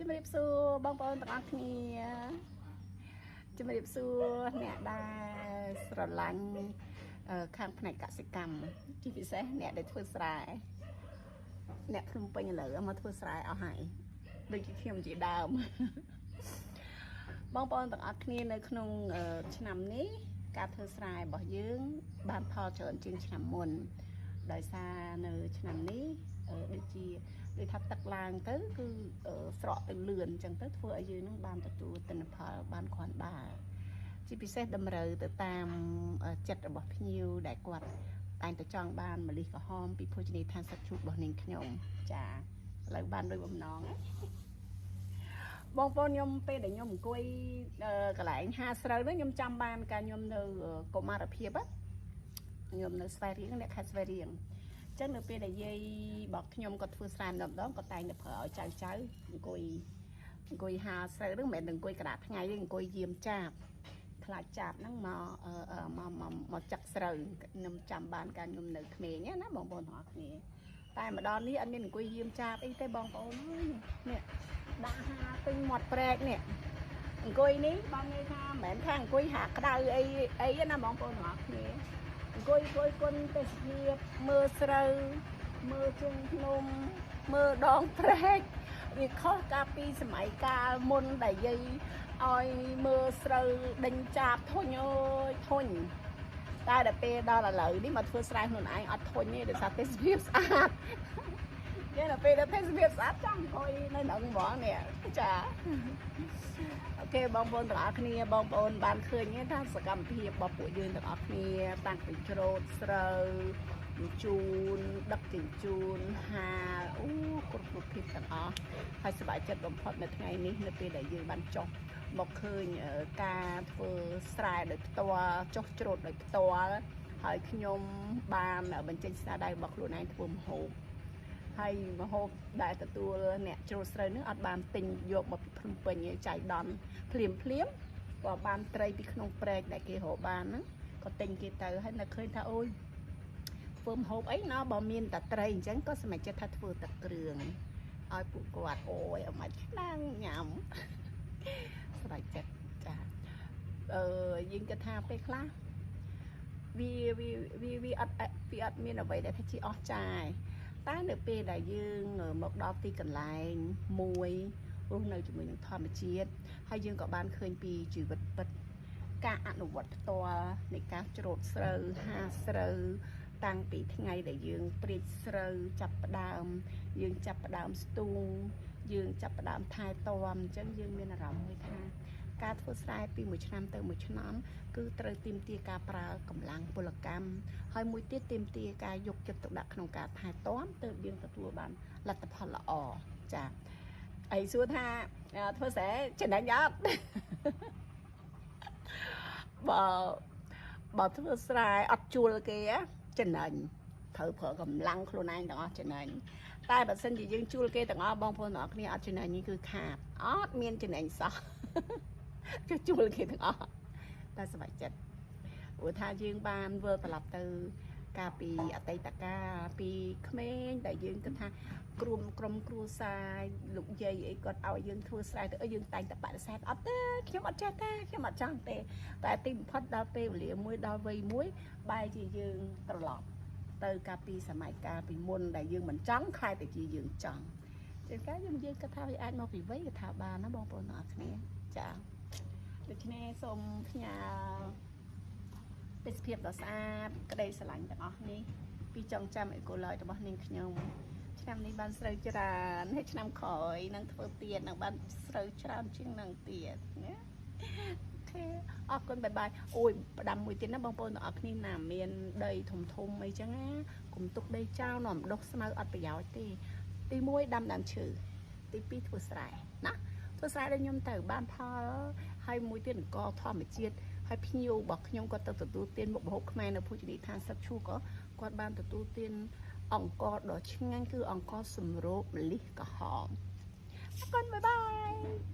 ជំរាបសួរបងប្អូនទាំងអស់គ្នាជំរាបសួរអ្នកដែលស្រឡាញ់ខាងផ្នែកកសិកម្មជាពិសេសអ្នកដែលធ្វើស្រែអ្នកភ្នំពេញឥឡូវមកធ្វើស្រែអស់ហើយដូចជាខ្ញុំជាដើម បងប្អូនទាំងអស់គ្នានៅក្នុងឆ្នាំនេះការធ្វើស្រែរបស់យើង បានផលច្រើនជាងឆ្នាំមុនដោយសារនៅឆ្នាំនេះដូចជាដូចថាទឹកឡើងទៅគឺស្រកទៅលឿនអញ្ចឹងទៅធ្វើឲ្យយើងនឹងបានទទួលទិន្នផលបានគ្រាន់បើជាពិសេសតម្រូវទៅតាមចិត្តរបស់ភ្ញៀវដែលគាត់តែងតែចង់បានម្លិះក្រហមពីភោជនីយដ្ឋានសត្វឈូករបស់នាងខ្ញុំចាឥឡូវបានដោយបំណងណា បងប្អូនខ្ញុំពេលដែលខ្ញុំអង្គុយកន្លែងហាស្រូវហ្នឹងខ្ញុំចាំបានកាលខ្ញុំនៅកុមារភាពខ្ញុំនៅស្វាយរៀងអ្នកខេត្តស្វាយរៀងអញ្ចឹងនៅពេលដែលយាយរបស់ខ្ញុំគាត់ធ្វើស្រែម្ដងម្ដងគាត់តែងតែប្រើឲ្យចៅចៅអង្គុយអង្គុយហាស្រូវហ្នឹងមិនមែនអង្គុយកណ្ដាលថ្ងៃទេអង្គុយយាមចាបខ្លាចចាបហ្នឹងមកមកមកមកចឹកស្រូវខ្ញុំចាំបានកាលខ្ញុំនៅក្មេងណាបងប្អូនទាំងអស់គ្នាតែម្ដងនេះអត់មានអង្គុយយាមចាបអីទេបងប្អូនអើយនេះដាក់ហាពេញមាត់ព្រែកនេះអង្គុយនេះបងនិយាយថាមិនមែនថាអង្គុយហាក្តៅអីអីណាបងប្អូនទាំងអស់គ្នាអង្គុយអង្គុយគុណទេសភាពមើលស្រូវមើលជើងភ្នំមើលដងព្រែកវាខុសកាលពីសម័យកាលមុនដែលយាយឲ្យមើលស្រូវដេញចាបធុញអើយធុញតែដល់ពេលដល់ឥឡូវនេះមកធ្វើស្រែខ្លួនឯងអត់ធុញទេដោយសារទេសភាពស្អាត យើងដល់ពេលដល់ទេសភាពស្អាតចង់អង្គុយនៅនឹងហ្មងនេះចា OK បងប្អូនទាំងអស់គ្នាបងប្អូនបានឃើញទេថាសកម្មភាពរបស់ពួកយើងទាំងអស់គ្នាតាំងពីច្រូតស្រូវជញ្ជូនដឹកជញ្ជូនហាលអូគ្រប់រូបភាពទាំងអស់ហើយសប្បាយចិត្តបំផុតនៅថ្ងៃនេះនៅពេលដែលយើងបានចុះមកឃើញការធ្វើស្រែដោយផ្ទាល់ចុះច្រូតដោយផ្ទាល់ហើយខ្ញុំបានបញ្ចេញស្នាដៃរបស់ខ្លួនឯងធ្វើម្ហូប ហើយម្ហូបដែលទទួលអ្នកច្រូតស្រូវនឹងអត់បានទិញយកមកពីភ្នំពេញទេចៃដន្យភ្លាមភ្លាមក៏បានត្រីពីក្នុងព្រែកដែលគេរកបានហ្នឹងក៏ទិញគេទៅហើយនៅឃើញថាអូយធ្វើម្ហូបអីណោះបើមានតែត្រីអញ្ចឹងក៏សម្រេចចិត្តថាធ្វើទឹកគ្រឿងឲ្យពួកគាត់អូយអត់ឆ្នាំងញ៉ាំ ស្រេចចិត្តចាអឺយើងគិតថាពេលខ្លះវាវាវាវាអត់វាអត់មានអ្វីដែលថាជាអស្ចារ្យ តែនៅពេលដែលយើងមកដល់ទីកន្លែងមួយរស់នៅជាមួយនឹងធម្មជាតិហើយយើងក៏បានឃើញពីជីវិតពិតការអនុវត្តផ្ទាល់នៃការច្រូតស្រូវហាស្រូវតាំងពីថ្ងៃដែលយើងព្រាចស្រូវចាប់ផ្ដើមយើងចាប់ផ្ដើមស្ទូងយើងចាប់ផ្ដើមថែទាំអញ្ចឹងយើងមានអារម្មណ៍មួយថាការធ្វើស្រែពីមួយឆ្នាំទៅមួយឆ្នាំគឺត្រូវទាមទារការប្រើកម្លាំងពលកម្មហើយមួយទៀតទាមទារការយកចិត្តទុកដាក់ក្នុងការថែទាំទើបយើងទទួលបានលទ្ធផលល្អចាអីសួរថាធ្វើស្រែចំណេញអត់ បើបើធ្វើស្រែអត់ជួលគេចំណេញត្រូវប្រើកម្លាំងខ្លួនឯងទាំងអស់ចំណេញតែបើសិនជាយើងជួលគេទាំងអស់បងប្អូនទាំងអស់គ្នាអត់ចំណេញនេះគឺខាតអត់មានចំណេញសោះ គឺជួលគេទាំងអស់តែសប្បាយចិត្តព្រោះថាយើងបានវិលត្រឡប់ទៅកាលពីអតីតកាលពីក្មេងដែលយើងគិតថាក្រុមក្រុមគ្រួសារលោកយាយអីគាត់ឲ្យយើងធ្វើស្រែទៅអីយើងតែងតែបដិសេធអត់ទេខ្ញុំអត់ចេះទេខ្ញុំអត់ចង់ទេតែទីបំផុតដល់ពេលវេលាមួយដល់វ័យមួយបែរជាយើងត្រឡប់ទៅកាលពីសម័យកាលពីមុនដែលយើងមិនចង់ខ្លាយទៅជាយើងចង់ជាការយើងយើងគិតថាវាអាចមកពីវ័យក៏ថាបានណាបងប្អូនទាំងអស់គ្នាចាដូច្នេះសូមផ្ញើទេសភាពដ៏ស្អាតក្តីស្រឡាញ់ទាំងអស់នេះពីចងចាំអេកូឡយរបស់នាងខ្ញុំឆ្នាំនេះបានស្រូវច្រើនហើយឆ្នាំក្រោយនឹងធ្វើទៀតនឹងបានស្រូវច្រើនជាងនឹងទៀតណា OK អរគុណ bye bye អូយផ្ដាំមួយទៀតណាបងប្អូនទាំងអស់គ្នាណាមានដីធំធំអីចឹងណាកុំទុកដីចោលនាំដុះស្មៅអត់ប្រយោជន៍ទេទី1ដាំដើមឈើទី2ធ្វើស្រែណាធ្វើស្រែដល់ខ្ញុំទៅបានផលហើយមួយទៀតអង្គធម្មជាតិហើយភ្ញៀវរបស់ខ្ញុំគាត់ទៅទទួលទានមុខម្ហូបខ្មែរនៅភោជនីយដ្ឋានសឹកឈូក៏គាត់បានទទួលទានអង្ករដ៏ឆ្ងាញ់គឺអង្ករសម្រូបម្លិះក្រហមអរគុណ bye bye.